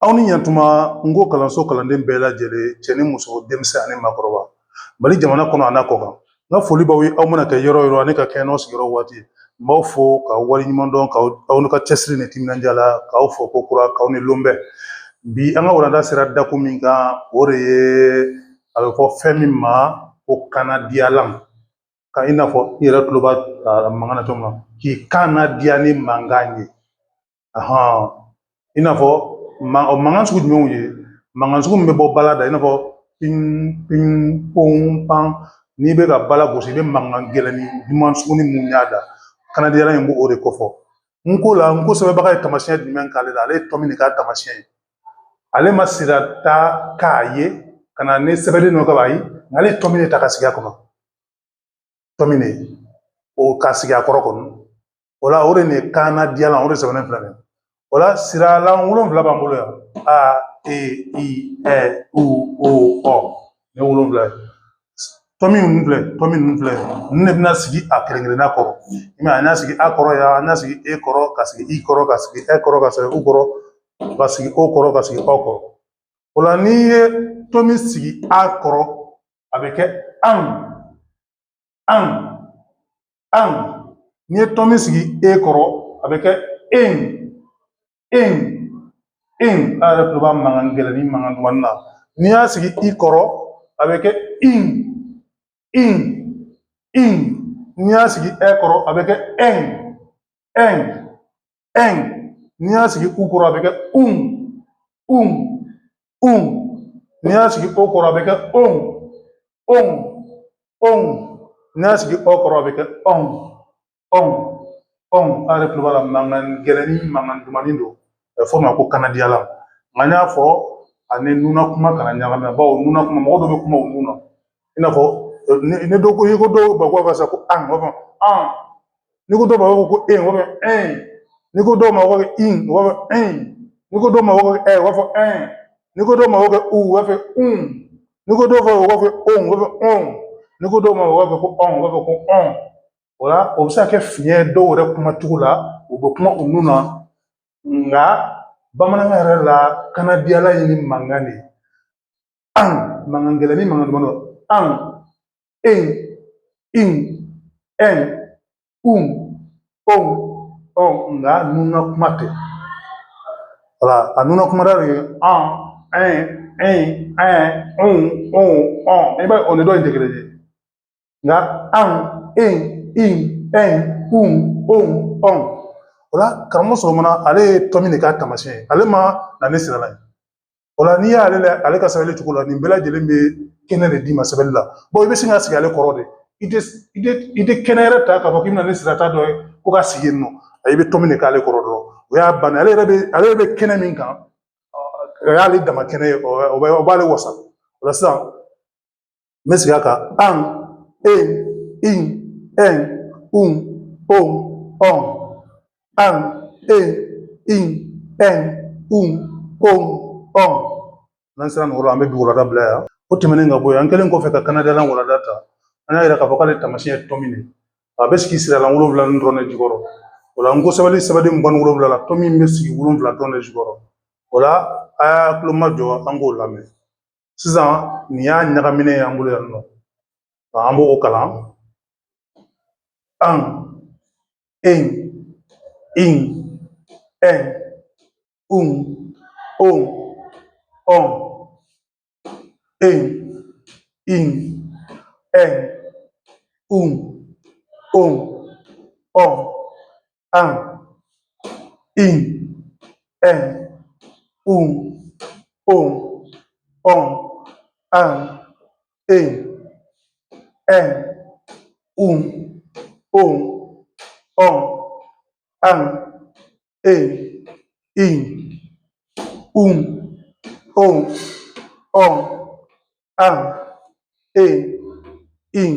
Aw ni ɲantuma. N ko kalanso kalanden bɛɛ lajɛlen, cɛ ni muso, denmisɛn ani maakɔrɔba, Mali jamana kɔnɔ a n'a kɔ kan, n ka foli b'aw ye. Aw mana kɛ yɔrɔ o yɔrɔ ani ka kɛ n'aw sigiyɔrɔ waati, n b'aw fo ka waleɲuman dɔn k'aw ka cɛsiri ni timinandiya la, k'aw fo ko kura, k'aw ni lonbɛ. Bi an ka walanda sera dakun min kan, o de ye a bɛ fɔ fɛn min ma ko kannadiyalan, ka i n'a fɔ i yɛrɛ tulo b'a mankan na cogo min na, k'i kan nadiya ni mankan ye. I n'a fɔ mankan sugu jumɛnw ye? Mankan sugu min bɛ bɔ bala da, i n'a fɔ pin pin pon pan. N'i bɛ ka bala gosi, i bɛ mankan gɛlɛnni duman suguni mun y'a da, kannadiyalan in b'o de kofɔ. N ko la, n ko sɛbɛnbaga ye taamasiyɛn jumɛn k'ale la? Ale ye tɔmi de k'a taamasiyɛn ye. Ale ma sira ta k'a ye ka na ni sɛbɛnni nɔ ka ayi, nka ale ye tɔmi de ta ka sigi a kɔnɔ, tɔmi de o ka sigi a kɔrɔ kɔni. O la, o de nin ye kannadiyalan, o de sɛbɛnnen filɛ nin ye. O la, siralan 7 b'an bolo yan: a, e, i, ɛ, u, o, ɔ. Nin ye 7 ye. Tɔmi ninnu filɛ, tɔmi ninnu filɛ, ninnu de bɛna sigi a kelen kelenna kɔrɔ. I m'a ye, an y'a sigi a kɔrɔ yan, an y'a sigi e kɔrɔ, ka sigi i kɔrɔ, ka sigi ɛ kɔrɔ, ka sigi u kɔrɔ, ka sigi o kɔrɔ, ka sigi ɔ kɔrɔ. O la, n'i ye tɔmi sigi a kɔrɔ, a bɛ kɛ an, an, an. N'i ye tɔmi sigi e kɔrɔ, a bɛ kɛ en, en, en. A yɛrɛ tulo b'a mankan gɛlɛnni, mankan dumanni na. N'i y'a sigi i kɔrɔ, a bɛ kɛ in, in, in. N'i y'a sigi ɛ kɔrɔ, a bɛ kɛ ɛn, ɛn, ɛn. N'i y'a sigi u kɔrɔ, a bɛ kɛ un, un, un. N'i y'a sigi o kɔrɔ, a bɛ kɛ on, on, on. N'i y'a sigi ɔ kɔrɔ, a bɛ kɛ ɔn, ɔn, ɔn. A yɛrɛ tulo b'a la, mankan gɛlɛnni, mankan dumanni don. A bɛ fɔ o ma ko kannadiyalan. Nka n y'a fɔ, ani nuna kuma kana ɲagami, bawo nuna kuma, mɔgɔ dɔ bɛ kuma u nun na. I n'a fɔ ni dɔ ko, i ko dɔw ba ko sa ko an, u b'a fɔ an. N'i ko dɔw ma, u b'a fɔ ko e, u b'a fɔ ɛn. N'i ko dɔw ma, u b'a fɔ in, u b'a fɔ ɛn. N'i ko dɔw ma, u b'a fɔ ɛ, u b'a fɔ ɛn. N'i ko dɔw ma, u b'a fɔ u, u b'a fɔ un. N'i ko dɔw ma, u b'a fɔ on, u b'a fɔ ɔn. N'i ko dɔw ma, u b'a fɔ ko ɔn, u b'a fɔ ko ɔn. O la, o bɛ se ka kɛ fiɲɛ ye dɔw yɛrɛ kuma cogo la, u bɛ kuma u nun na. Nka bamanankan yɛrɛ la, kannadiyalan ye ni mankan de ye. An, mankan gɛlɛn ni mankan duman don: an, en, in, ɛn, un, on, ɔn. Nka nuna kuma tɛ. Wala a nuna kuma de ye an, ɛn, ɛn, ɛn, un, on, ɔn. I b'a ye, o ni dɔ in tɛ kelen ye. Nka an, en, in, ɛn, un, on, ɔn. O la, karamɔgɔ Solomana, ale ye tɔmi de k'a taamasiyɛn ye, ale ma na ni siralan ye. O la, n'i y'ale la, ale ka sɛbɛnni cogo la, nin bɛɛ lajɛlen bɛ kɛnɛ de d'i ma sɛbɛnni la. I bɛ sin ka sigi ale kɔrɔ de. I tɛ kɛnɛ yɛrɛ ta k'a fɔ k'i bɛna ni sirata dɔ ye ko ka sigi yen nɔ. I bɛ tɔmi de k'ale kɔrɔ dɔrɔn, o y'a bannen. Ale yɛrɛ bɛ kɛnɛ min kan, o y'ale dama kɛnɛ ye, o b'ale wasa. O la sisan, n bɛ segin a kan: an, en, in, ɛn, un, on, ɔn. An, en, in, ɛn, un, on, ɔn. N'an sera nin yɔrɔ la, an bɛ bi walanda bila yan. O tɛmɛnen ka bɔ yen, an kɛlen kɔfɛ ka kannadiyalan walanda ta, an y'a yira k'a fɔ k'ale taamasiyɛn ye tɔmi de ye. A bɛ sigi siralan 7 nin dɔrɔn de jukɔrɔ. O la, n ko sɛbɛnni 27 la, tɔmi bɛ sigi 7 dɔrɔn de jukɔrɔ. O la, a y'a tulo majɔ, an k'o lamɛn. Sisan, nin y'a ɲagaminen ye an bolo yan nɔ, an b'o kalan: an, en, in, ɛn, un, on, ɔn. En, in, ɛn, un, on, ɔn. An, in, ɛn, un, on, ɔn. An, en, ɛn, un, on, ɔn. An, en, in, un, on, ɔn. An, en, in,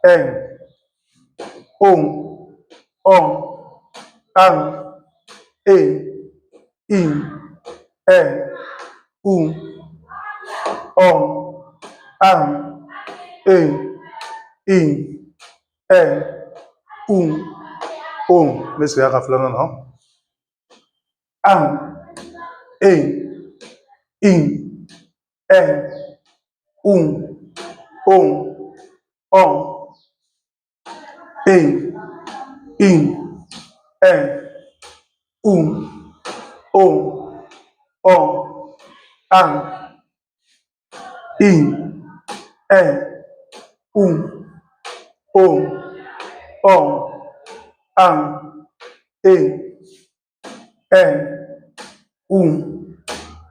ɛn, on, ɔn. An, en, in, ɛn, un, ɔn. An, en, in, ɛn, un, on. N bɛ segin a kan filanan na: an, En, in, ɛn, un, on, ɔn, en, in, ɛn, un, on, ɔn, an, in, ɛn, un, on, ɔn, an, en, ɛn, un,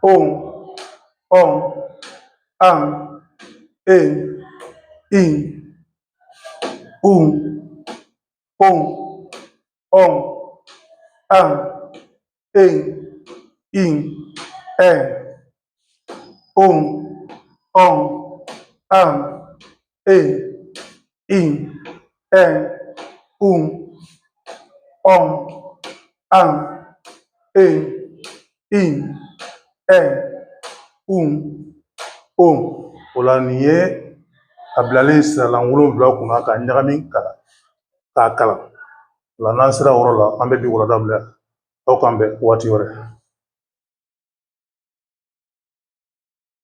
on, ɔn, an, en, in, un, on, ɔn, an, en, in, ɛn, un, ɔn, an, en, in, ɛn, un, ɔn, an, en, in, ɛn, un, on. O la nin ye a bilalen siralan 7 kunna ka ɲagami k'a kalan. O la n'an sera o yɔrɔ la, an bɛ bi walanda bila. Aw k'an bɛn waati wɛrɛ.